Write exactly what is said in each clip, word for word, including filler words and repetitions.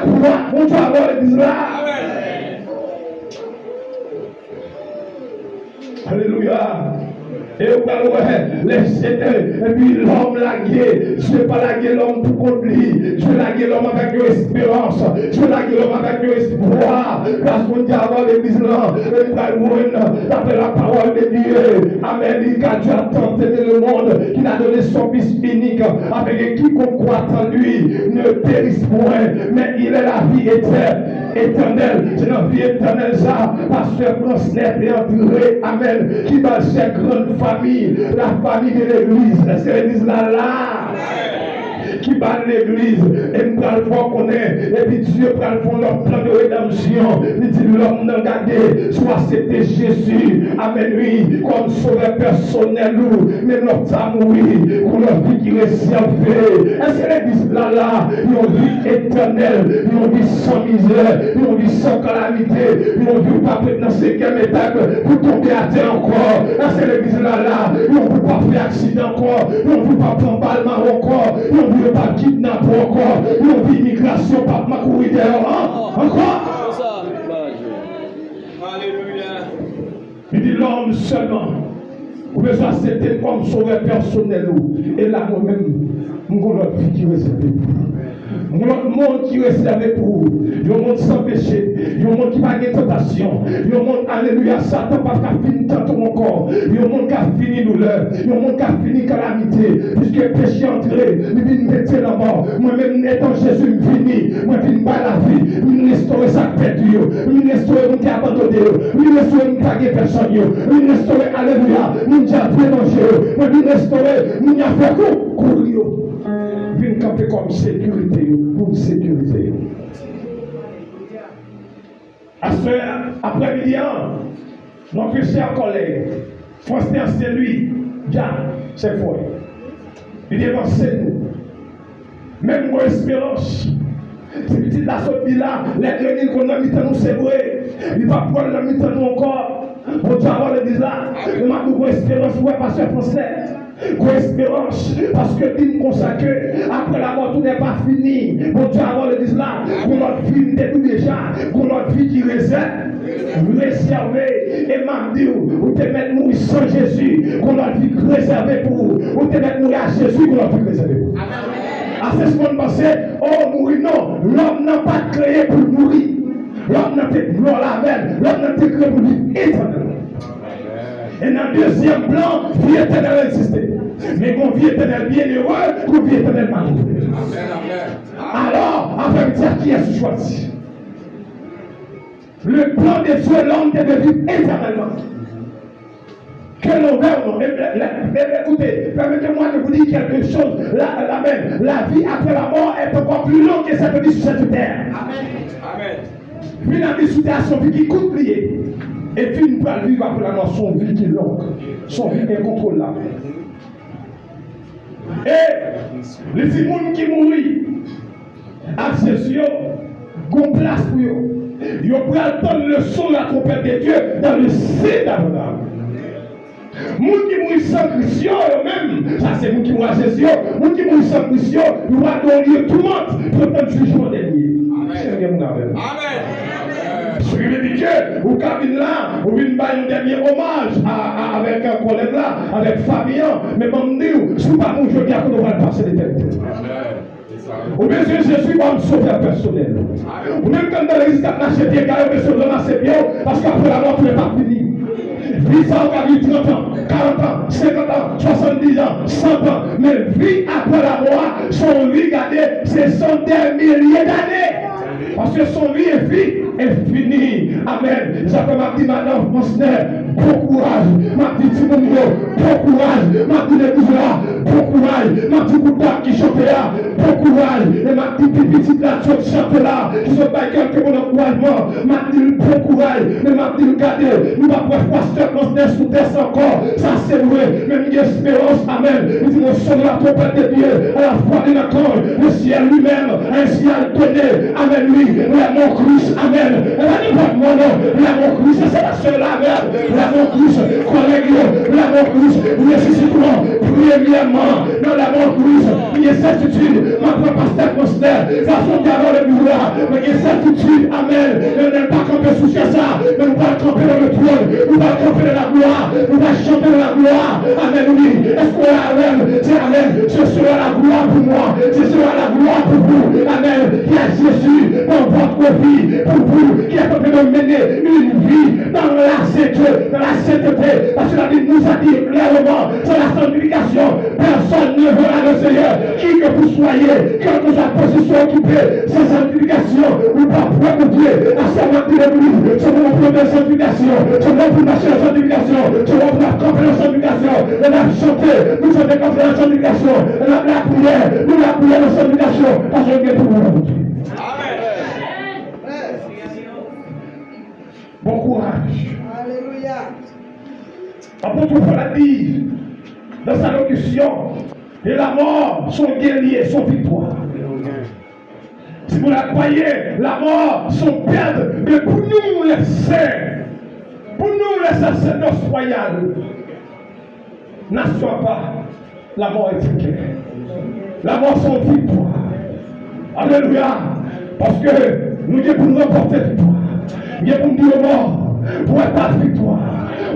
Bondye a ba w legliz la. Alelouya. E ou pral wè, lè Seyè, epi lòm lage, Dye pa lage lòm pou kont li. Dye lage lòm avèk yon esperans. Dye lage lòm avèk yon espwa. Gras Bondye a ba w legliz la. E ou pral wè, dapre la parole de Dieu. Amen. Il qu'a Dieu a tant aimé le monde qu'il a donné son Fils unique, afin que quiconque croit en lui ne périsse point, mais il ait la vie éternelle. Etènèl, se nan vi etènèl sa, pastè Fransnè te antre, amen, ki ba l sèt grann fami, la fami de legliz. Èske legliz la la? Ki ba l legliz, e m pral fè w konnen, epi Dye pral fè yon lòt plan de redanmsyon. Li di lòm nan gade, si w aksepte Jezi, amen, wi, kòm sovè pèsonèl ou, men lòt sa mouri, pou lòt vi ki rezève. Èske legliz la la? Yon vi etènèl, yon vi san mizè, yon vi san kalamite, yon vi ou p ap ret nan senkyèm etaj pou tonbe atè ankò. Èske legliz la la? Yon vi ou p ap fè aksidan ankò, yon vi ou p ap pran bal mawon ankò, yon vi yo p ap kidnape w ankò, yon vi imigrasyon p ap kouri dèyè w an- ankò. Alelouya. Li di lòm sèlman, ou bezwen aksepte m kòm sovè pèsonèl ou. E la mwen menm, m gon lòt vi ki rezève pou ou. M gon lòt mond ki rezève pou ou. Yon mond san peche, yon mond ki pa gen tantasyon, yon mond, alelouya, Satan p ap ka fin tante w ankò, yon mond k ap fini doulè, yon mond k ap fini kalamite, piske peche antre, li vin mete lanmò. Mwen menm, etan Jezi, m vini, mwen vin bay lavi, m vin restore sa k pèdi yo, m vin restore moun ki abandone yo, m vin restore moun ki pa gen pèsòn yo, m vin restore, alelouya, moun dyab vle manje yo, mwen vin restore moun y ap fè kou kouri yo. M vin kanpe kòm sekirite yo, pou m sekirize yo. Aswè, aprèmidi an, notre cher collègue, Faustin Saint-Louis, Dia, se frè. Li devanse nou. Men m gon esperans. Ti pitit la sot di la, lè ke li konn nan mitan nou, se vre. Li p ap pran nan mitan nou ankò. Bondye a ba w legliz la. Men m ap di w gon esperans, ou wè, pastè Faustin. Gon esperans, paske di m konsa ke après la mort tout n'est pas fini. Bondye a ba w legliz la, gon lòt vi m te di w deja, gon lòt vi ki rezè-, rezève. E m ap di w, ou te mèt mouri san Jezi, gon lòt vi k rezève pou ou. Ou te mèt mouri a Jezi, gon lòt vi k rezève pou ou. A se sou moun panse, o, mouri non, lòm nan pa t kreye pou l mouri. Lòm nan te glorye avè l, lòm nan te kreye pou l viv etènèlman. E nan dezyèm plan, vi etènèl egziste. Men gon vi etènèl byennere, gon vi etènèl malere. Alò, afè m di a kiyès ou chwazi? Le plan de Dieu, l'homme devait vivre éternellement. Que l'on veuille ou non. Et, et, et, et, écoutez, permettez-moi de vous dire quelque chose. La, la, amen. La vie après la mort est encore plus longue que cette vie sur cette terre. Amen. Amen. Vin nan vi sou tè a se yon vi ki kout li ye. E vi n pral viv apre lanmò se yon vi ki long. Se yon vi enkontwolab. E li di moun ki mouri ak Jezi yo, gon plas pou yo. Yo pral tann le son de la trompette de Dieu dans le sein d'Abraham. Moun ki mouri san Kris yo, yo menm, sa se moun ki mouri ak Jezi yo, moun ki mouri san Kris yo, yo pral dans un lieu de tourmente pou yo tann jijman dènye. Amen. Èske gen moun avè m? Amen. Sa vle di ke ou ka vin la, ou vin bay yon dènye omaj a, a, avèk, euh, kòlèg la, avèk fanmi an, men ban m di w, si w pa mouri jodi a, kote w pral pase letènite? Amen. Ou bezwen Jezi kòm sovè pèsonèl. Ou menm k anndan legliz k ap mache pye kale, ou bezwen ranmase pye w, paske apre lanmò, tou pa fini. Vi sa ou ka viv trant an, karant an, senkant an, swasanndis an, san an, men vi apre lanmò a, se yon vi, gade, se son dè milye dane. Paske se yon vi enfini. Enfini. Amen. Se sa k fè m ap di madanm Faustin, bon kouraj. M ap di timoun yo, bon kouraj. M ap di legliz la, bon kouraj. M ap di gwoup ki chante a, bon kouraj. E m ap di pi pitit la, sot chante la, ki sot bay kèlke mo ankourajman. M ap di l bon kouraj. Men m ap di l gade, nou p ap wè pastè Faustin sou tè sa ankò. Sa se vre. Men m gen esperans. Amen. Li di mwen sonn la trompette de Dieu à la voix de l'archange. Le ciel lui-même a un signal donné. Amen, wi. Lè mò Kris, amen. E pa nenpòt mò non. Lè mò Kris, se pa sèl avè lè mò Kris, kòlèg yo, lè mò Kris, resisitman, premyèman, nan lè mò Kris, gen sètitid, m ap pran pastè Faustin, gason djabòl epi la, Mwen gen sètitid, amèn. Letènèl pa kanpe sou syèl sa, men nou pral kanpe nan le twòn. Nou pral kanpe nan laglwa. Nou pral chante nan laglwa. Amèn, wi. Èske w la avè m? Di amèn. Ce sera la gloire pour moi. Ce sera la gloire pour vous. Amen. Il y a Jésus dans votre vie, pour vous, qui est en train de mener une vie dans la sainteté, dans la sainteté. Parce que la Bible nous a dit clairement, sans la sanctification, personne ne verra le Seigneur. Qui que vous soyez, quelle que soit la position occupée, sans sanctification, ou pa prè pou Dye. Aswè m ap di legliz, se moman pou nou nan sanktifikasyon, se moman pou nou mache nan sanktifikasyon, se moman pou nou kanpe nan sanktifikasyon. Lè n ap chante, nou chante kanpe nan sanktifikasyon. Lè n ap lapriyè, nou lapriyè nan sanktifikasyon. Paske nou gen pou nou. Bon kouraj. Alelouya. Apot Pòl ap di nan sa lokisyon, e lanmò se yon gè li ye, se yon viktwa. Si pou la kwaye, lanmò se yon pèd, men pou nou lè sen, pou nou lè sasèdòs wayal, nasyon apa, lanmò e ti kè. Lanmò se yon viktwa. Alelouya. Paske nou gen pou n ranpòte viktwa. Gen pou n di yo mò, pou wè pa viktwa.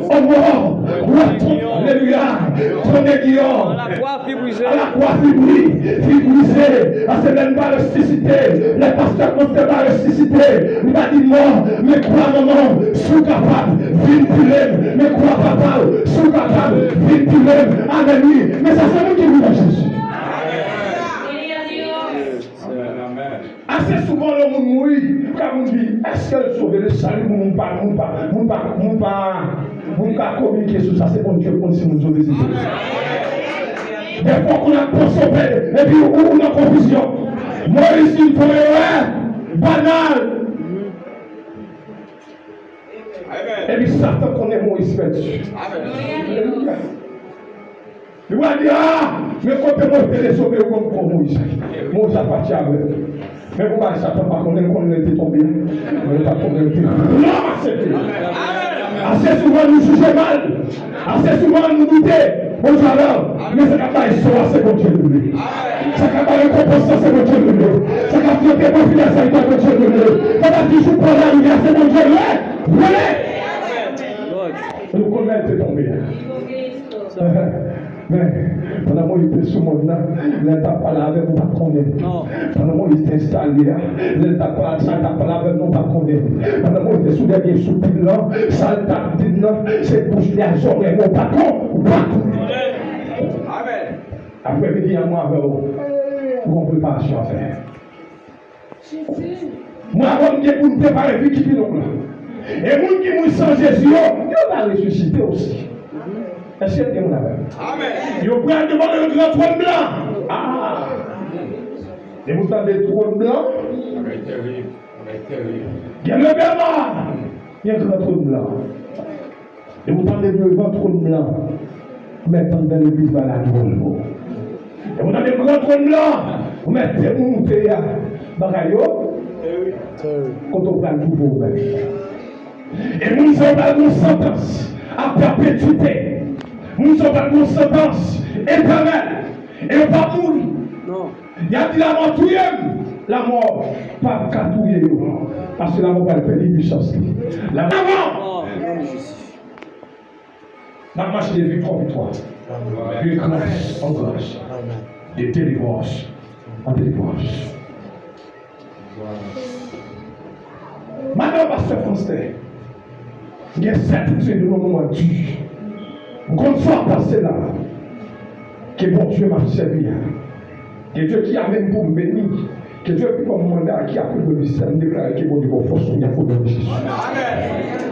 O mò, pou wè ton, alelouya. Tonnè Giyòm. A la kwa fi brize. A la kwa fi bri-, fi brize. Paske lè n pa resisite, lè pastè Konstan pa resisite, li pa di mò, men kwa manman w, si w kapab, vin pile m. Men kwa papa w, si w kapab, vin pile m. Amèn, wi. Men sa se moun ki vin nan Jezi. Ase souvan lè yon moun mouri, ka moun di, èske l sove? Le salut pou moun pa, moun pa, moun pa, moun pa, moun pa kominike sou sa, se Bondye k konn si moun sove, si moun sove. Dèfwa ou konn ap panse w pèdi, epi ou, ou nan konfizyon. Moyiz fin fè yon erè banal. Epi Satan konnen Moyiz pèdi. Alelouya. Li va di, a, men kote Moyiz te sove, ou konn kò Moyiz. Moyiz ap pati avè l. Men pou bagay Satan pa konnen, l konnen lè l te tonbe. Men li pa konnen l te ranmase te. Ase souvan nou jije mal. Ase souvan nou doute. Bondye avè w. Men sa k ap bay so a, se Bondye nou ye. Sa k ap bay rekonpans la, se Bondye nou ye. Sa k ap trete konfidans la, se Bondye nou ye. Sa k ap di jou pou lari a, se Bondye nou ye. Rele. Nou konnen l te tonbe. Men, pandan Moyiz te sou mòn nan, lè l t ap pale avè m, ou pa t konnen. Pandan Moyiz te enstale a, lè l t ap pale, sa l t ap pale avè m, ou pa t konnen. Pandan Moyiz te sou dènye sou pil lan, sa l t ap di m nan, se bouch li ak zòrèy mwen, ou pa t kon-, ou pa t konnen. Amèn. Aprè midi a, mwen avè w, nou gon preparasyon a fè. Mwen avè w, nou gen pou n prepare vi ki pi long la. E moun ki mouri san Jezi yo, yo va resisite osi. Èske gen moun avè m? Amèn. Yo pral devan le gran twòn blan. A! Depi w tande twòn blan, gen le bèma, gen gran twòn blan. Depi w tande devan twòn blan, ou mèt antre nan legliz ba la twòn. Depi w tande gran twòn blan, ou mèt te moute a. Bagay yo, kote w pral twouve w menm. E moun sa yo pral gen yon santans a pèpetite. Moun sa yo pral gen yon santans etènèl. E yo p ap mouri. Non. Y ap di lanmò touye m. Lanmò p ap ka touye yo. Paske lanmò pral pèdi pisans li. Lanmò. N ap mache de viktwa an viktwa. De gras an gras. De delivrans an delivrans. Madanm pastè Fransley, gen sètitid nou nan moman di. M konn sa w ap pase la. Ke Bondye m ap sèvi a, ke Dye ki a menm pou m beni, ke Dye ki ban m manda ki ap pou m ministè, m deklare ke Bondye ba w fòs pou y ap o non de Jezi.